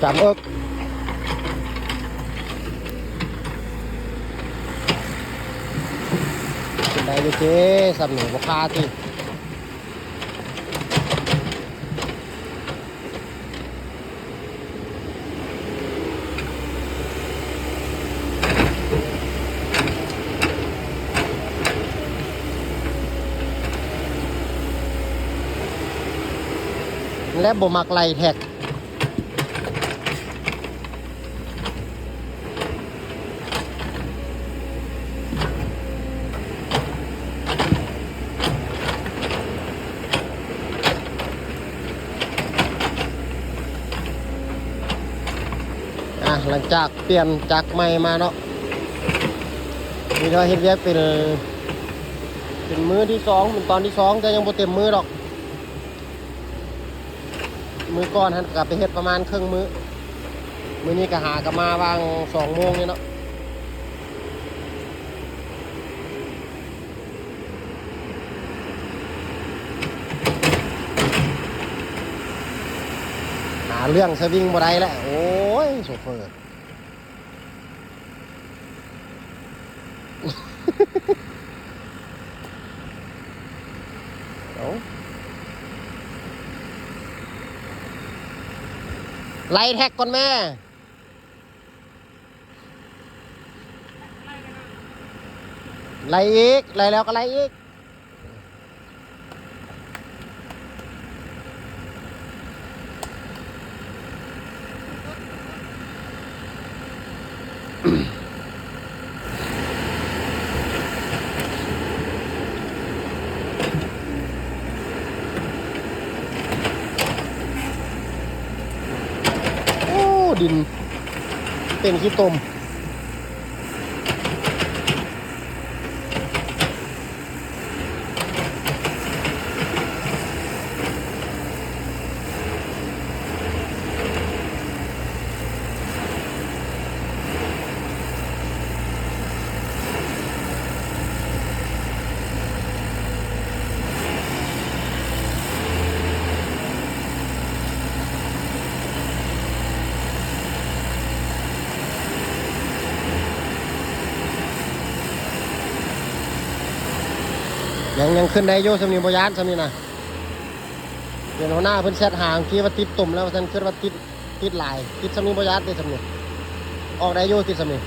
ກຳເອິກ ເປັນໄດຢູ່ເຈ້ ສ່ຳນີ້ບໍ່ຄາຕິ. ແລະ ບໍ່ມັກໄລ່ແທັກ. ອ່າ ຫຼັງຈາກປ່ຽນຈັກໃໝ່ມາເນາະ ນີ້ກໍເຮັດວຽກເປັນ ເປັນມື້ທີສອງ ເປັນຕອນທີສອງ ແຕ່ຍັງບໍ່ເຕັມມື້ດອກ. ມື້ກ່ອນຫັ້ນກໍໄປເຮັດປະມານເຄິ່ງມື້ ມື້ນີ້ກໍຫາກໍມາຫວ່າງສອງໂມງນີ້ເນາະ. ຫາເລື່ອງສະວິງບໍ່ໄດ້ແລ້ວ ໂອ້ຍ ໂຊເຟີ. ເອົາ ໄລ່ແທັກກ່ອນແມ້. ໄລ່ອີກ ໄລ່ແລ້ວກໍໄລ່ອີກ. ໂອ້ ດິນເປັນຂີ້ຕົມ. ຍັງ ຍັງຂຶ້ນໄດ້ຢູ່ ສ່ຳນີ້ບໍ່ຢ້ານ ສ່ຳນີ້ນະ. ເຫັນຫົວໜ້າເພິ່ນແຊັດຫາ ຄິດວ່າຕິດຕົມແລ້ວວ່າຊັ້ນ ຄິດວ່າຕິດ ຕິດຫຼາຍ ຕິດສ່ຳນີ້ບໍ່ຢ້ານເດ້ ສ່ຳນີ້ ອອກໄດ້ຢູ່ ຕິດສ່ຳນີ້.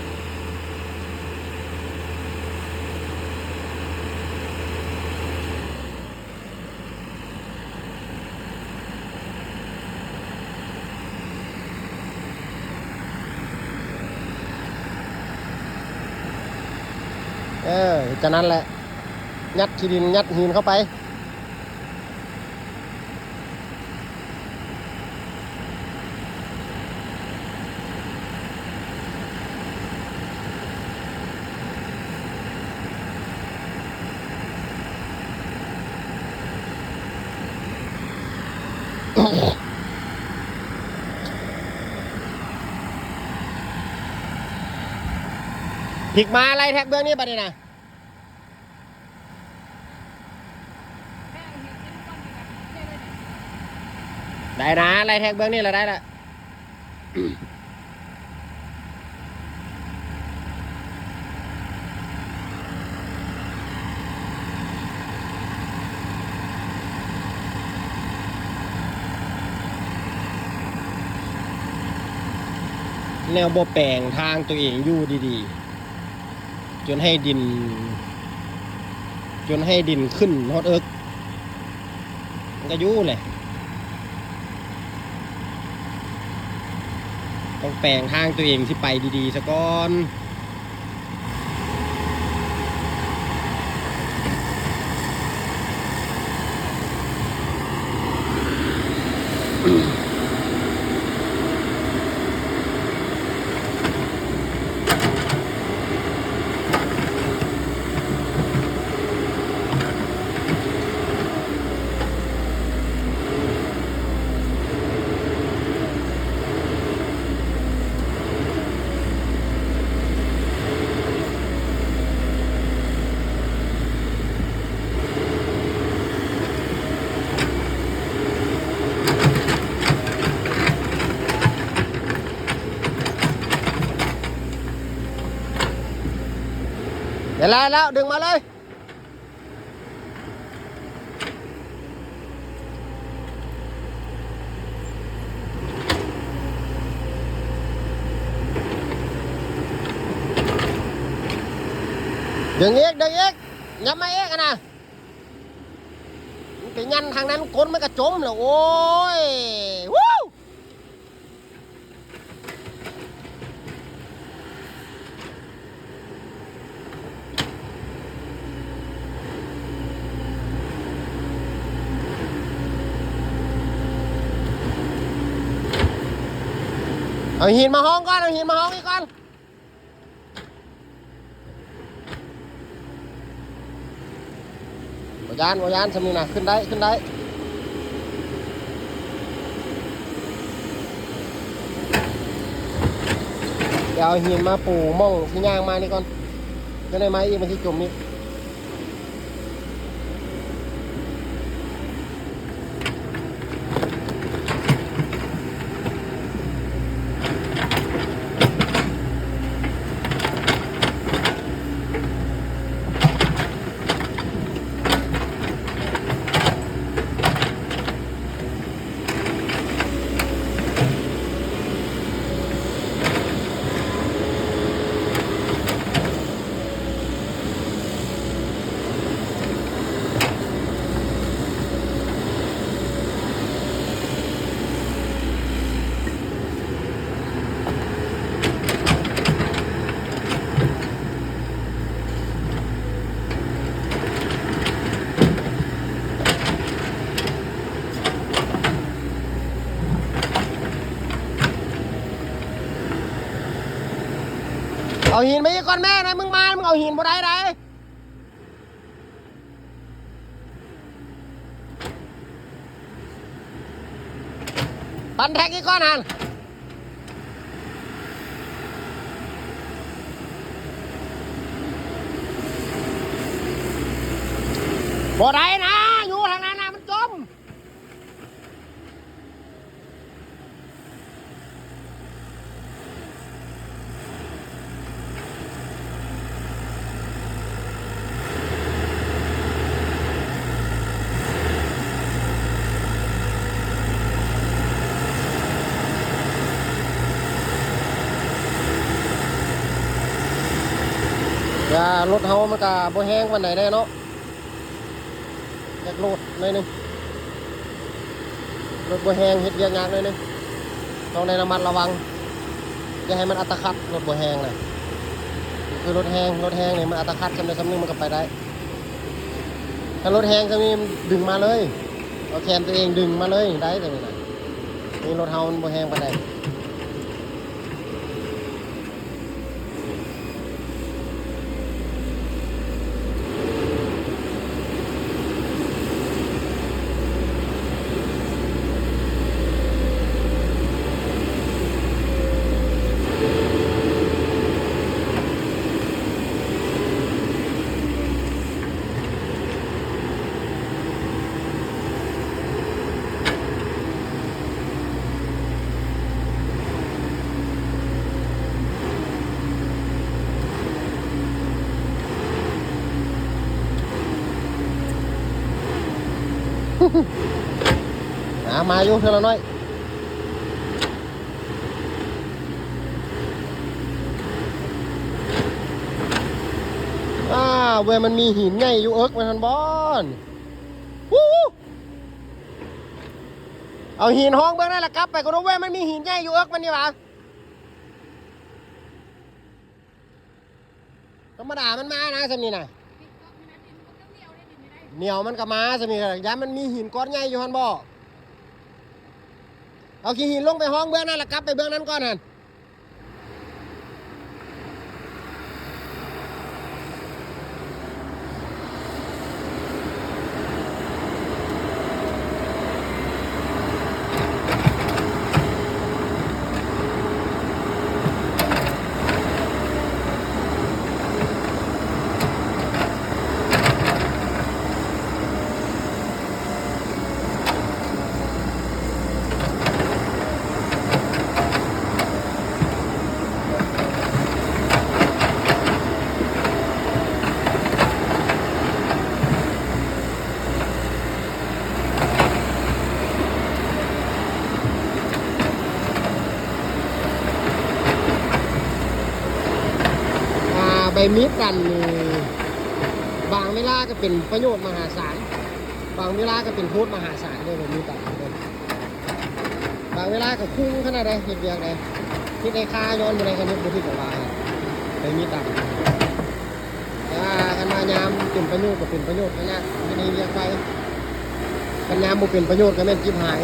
ເອີ ຈະນັ້ນແຫຼະ ຍັດຂີ້ດິນ ຍັດຫີນເຂົ້າໄປ. ພິກມາໄລ່ແທັກເບື້ອງນີ້ບັດນີ້ນະ. ໄດ້ນະ ໄລ່ແທັກເບື້ອງນີ້ລະໄດ້ລະ. ແນວບໍ່ແປງທາງຕົວເອງຢູ່ດີໆ ຈົນໃຫ້ດິນ ຈົນໃຫ້ດິນຂຶ້ນຮອດເອິກ ມັນກະຢູ່ແຫຼະ. ຕ້ອງແປງທາງຕົວເອງຊິໄປດີໆ ສະກ່ອນ. ໂ ແລ້ວ ແລ້ວ ດຶງມາເລີຍ. ດຶງອີກ ດຶງອີກ ຍັບມາອີກຫັ້ນນະ. ມັນໄປຍັນທາງໃດ ມັນກົ້ນມັນກະຈົມແລ້ວ. ໂອ້ຍ ວູ້ ເອົາຫີນມາຮອງກ່ອນ ເອົາຫີນມາຮອງອີກກ່ອນ. ບໍ່ຢ້ານ ບໍ່ຢ້ານ ສ່ຳນີ້ນະ ຂຶ້ນໄດ້ ຂຶ້ນໄດ້. ດຽວເອົາຫີນມາປູໝ່ອງຊິຍ່າງມານີ້ກ່ອນ ຈັ່ງໃດມາອີກມັນຊິຈົມອີກ. ເອົາຫີນມາອີກກ່ອນແມ່ນະ ມຶງມາ ມຶງເອົາຫີນບໍ່ໄດ້ໃດ. ປັ່ນແທັກອີກກ່ອນຫັ້ນ ບໍ່ໄດ້ນະ ຢູ່ທາງນັ້ນນະ ມັນຈົມ. ກະລົດເຮົາມັນກະບໍ່ແຮງປານໃດແດ່ເນາະ. ຢາກໂຫຼດໜ້ອຍໜຶ່ງ ລົດບໍ່ແຮງ ເຮັດວຽກຍາກໜ້ອຍໜຶ່ງ ຕ້ອງໄດ້ລະມັດລະວັງ ຢ່າໃຫ້ມັນອັດຕະຂັດ ລົດບໍ່ແຮງນະ ຄືລົດແຮງ ລົດແຮງນີ້ມັນອັດຕະຂັດ ສ່ຳໃດສ່ຳໜຶ່ງມັນກະໄປໄດ້ ຖ້າລົດແຮງສ່ຳນີ້ດຶງມາເລີຍ ເອົາແຂນຕົວເອງດຶງມາເລີຍໄດ້ ສ່ຳນີ້ນະ ນີ້ລົດເຮົາມັນບໍ່ແຮງປານໃດ. ຫາມາຢູ່ເທື່ອລະໜ້ອຍ. ອ້າ ເວີຍ ມັນມີຫີນໃຫຍ່ຢູ່ເອິກມັນຫັ້ນບໍ? ວູ້ ເອົາຫີນຮອງເບິ່ງນັ້ນລະ ກັບໄປກ່ອນເວີຍ ມັນມີຫີນໃຫຍ່ຢູ່ເອິກມັນນີ້ຫວາ? ທຳມະດາມັນມານະ ສ່ຳນີ້ນະ ໜຽວມັນກະມາ ສ່ຳນີ້ ຢ້ານມັນມີຫີນກ້ອນໃຫຍ່ຢູ່ຫັ້ນບໍ? ເອົາຂີ້ຫີນລົງໄປຮອງເບື້ອງນັ້ນ ລະກັບໄປເບື້ອງນັ້ນກ່ອນຫັ້ນ. ໃບມີດຕັນນີ້ ບາງເວລາກໍເປັນປະໂຫຍດມະຫາສານ, ບາງເວລາກໍເປັນໂທດມະຫາສານເດ້ ໃບມີດຕັນເດ້. ບາງເວລາກໍຄຸ້ງຂະໜາດໃດ ເຮັດວຽກໃດ ເຮັດໃຫ້ຄາ ຍ້ອນບໍ່ໄດ້ ຄັນເຮັດບໍ່ຖືກກໍວ່າໃບມີດຕັນ. ອ່າ ຄັນວ່າຍາມເປັນປະໂຫຍດກໍເປັນປະໂຫຍດຂະໜາດ ເຮັດໃຫ້ວຽກໄວ. ຄັນຍາມບໍ່ເປັນປະໂຫຍດກໍແມ່ນຈິບຫາຍ.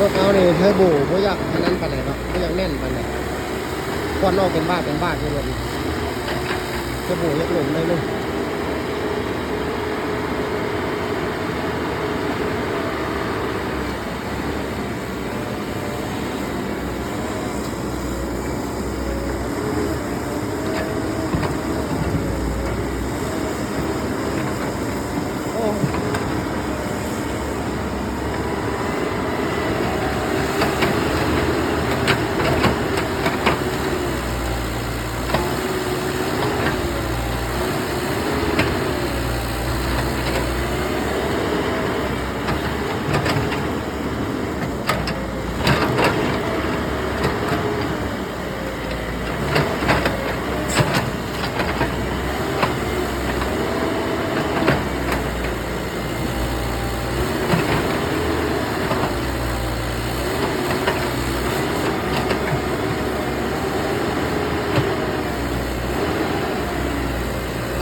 ລົດເຮົານີ້ເທີໂບບໍ່ຢາກອັນນັ້ນປານໃດເນາະ ບໍ່ຢາກແໜ້ນປານໃດ. ຄວັນອອກເປັນບາດເປັນບາດຢູ່ລົດນີ້. ເທີໂບຢາກລົງໜ້ອຍໜຶ່ງ.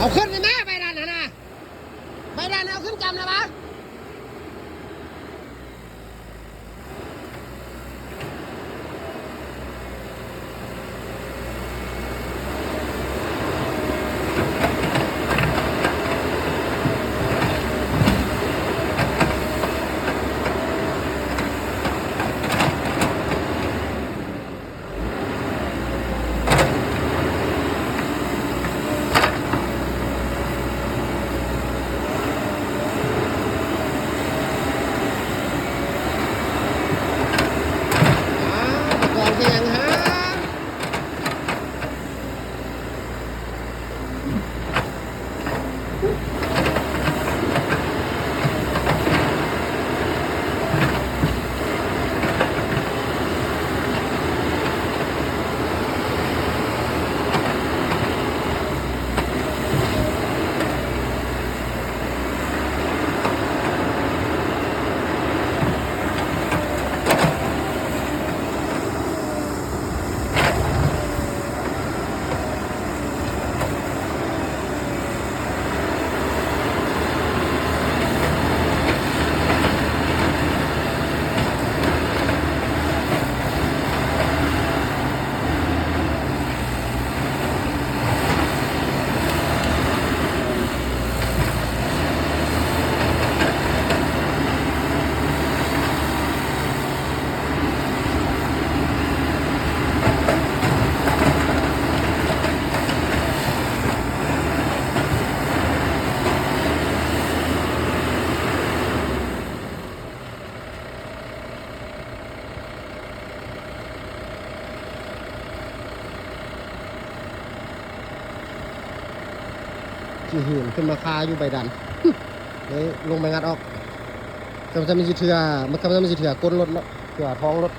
ເອົາຂຶ້ນໄດ້ແມ້ ໃບດັນຫັ້ນນະ ໃບດັນເອົາຂຶ້ນຈຳນະວະ. ຊິເຫີນຂຶ້ນມາຄາຢູ່ໃບດັນ ເອີ ລົງໄປງັດອອກ. ກຳສັນມັນຊິເຖື່ອ ມັນ ກຳສັນມັນຊິເຖື່ອກົ້ນລົດເນາະ ເຖື່ອທ້ອງລົດ. ເ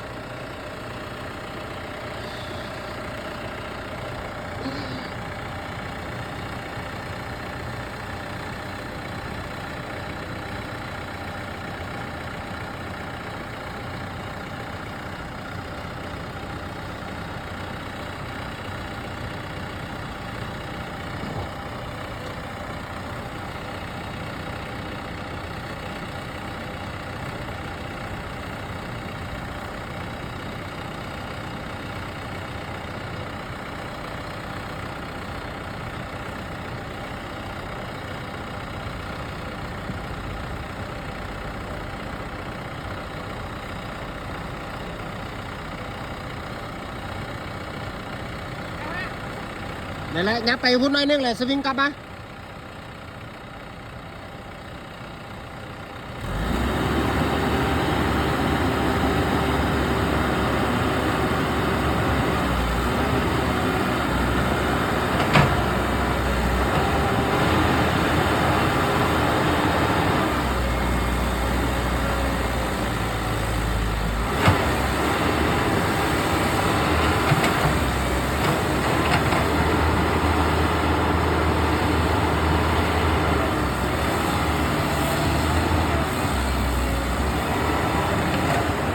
ນັ້ນແຫຼະ ຍັບໄປພຸ້ນໜ້ອຍໜຶ່ງແຫຼະ ສະວິງກັບມາ.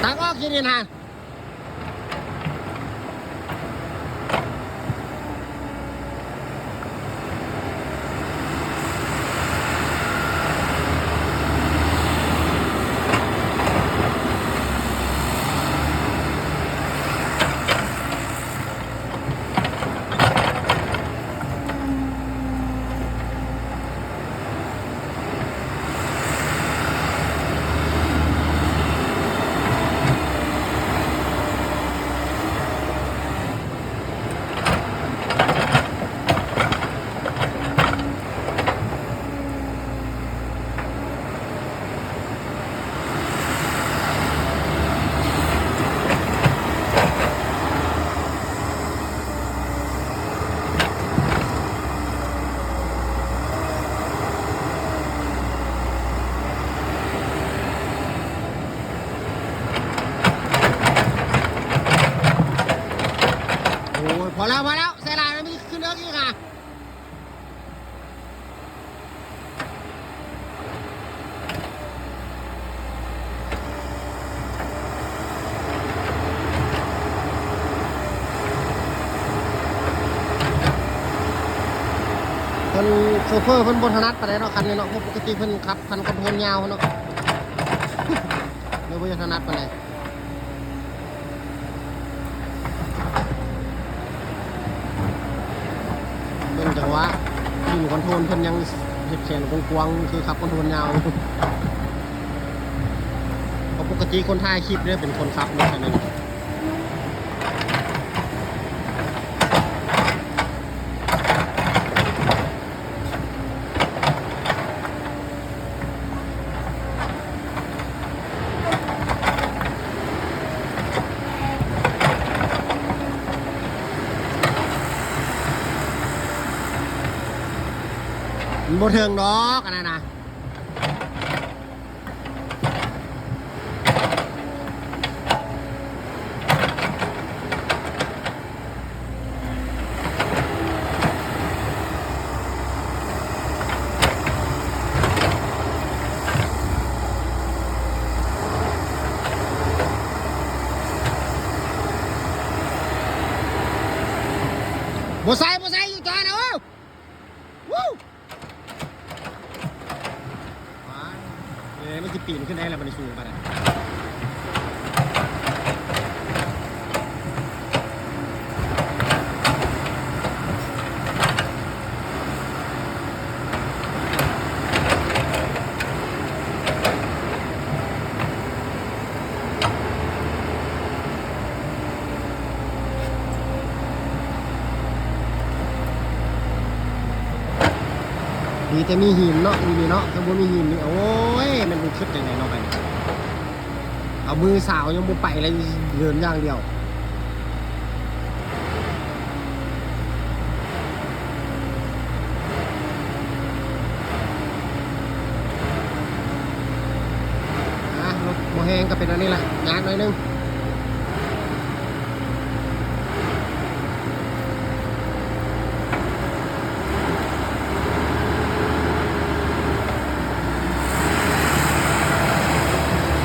ຕັກອອກຊິນີ້ນະ. ໂອ້ຍ ພໍແລ້ວ ພໍແລ້ວ ໃສ່ຫຼາຍແລ້ວ ມັນຊິຂຶ້ນເອິກອີກຫາ. ເພິ່ນ ໂຊເຟີເພິ່ນບໍ່ຖະໜັດປານໃດເນາະ ຄັນນີ້ເນາະ ເພາະປົກກະຕິເພິ່ນຂັບຄັນຄອນໂທຣນຍາວເນາະ ເລີຍບໍ່ຢາກຖະໜັດປານໃດ. ເບິ່ງຈັງຫວະ ຄອນໂທຣນເພິ່ນຍັງເຮັດແຂນກວ້າງໆ ຄືຂັບຄອນໂທຣນຍາວຢູ່ ເພາະປົກກະຕິຄົນຖ່າຍຄລິບເດ້ເປັນຄົນຂັບລົດຄັນນີ້. ມັນບໍ່ເຖິງດອກ ອັນນັ້ນນະ. ບໍ່ໃສ່ ບໍ່ໃສ່ ຢູ່ຈອນເອົາ ວູ້ ວ້າຍ ເອີ ມັນຊິປີນຂຶ້ນໄດ້ແລ້ວ ມັນສູງປານນັ້ນ. ດີແຕ່ມີຫີນເນາະ ຢູ່ນີ້ເນາະ ຖ້າບໍ່ມີຫີນນີ້ ໂອ້ຍ ແມ່ນເປັນຊຸດຈັ່ງໃດເນາະ ບາດນີ້ ເອົາມືສາວຍັງບໍ່ໄປເລີຍ ເດີນຢ່າງດຽວ. ອ່າ ລົດບໍ່ແຮງກໍເປັນອັນນີ້ແຫຼະ ຍາກໜ້ອຍໜຶ່ງ.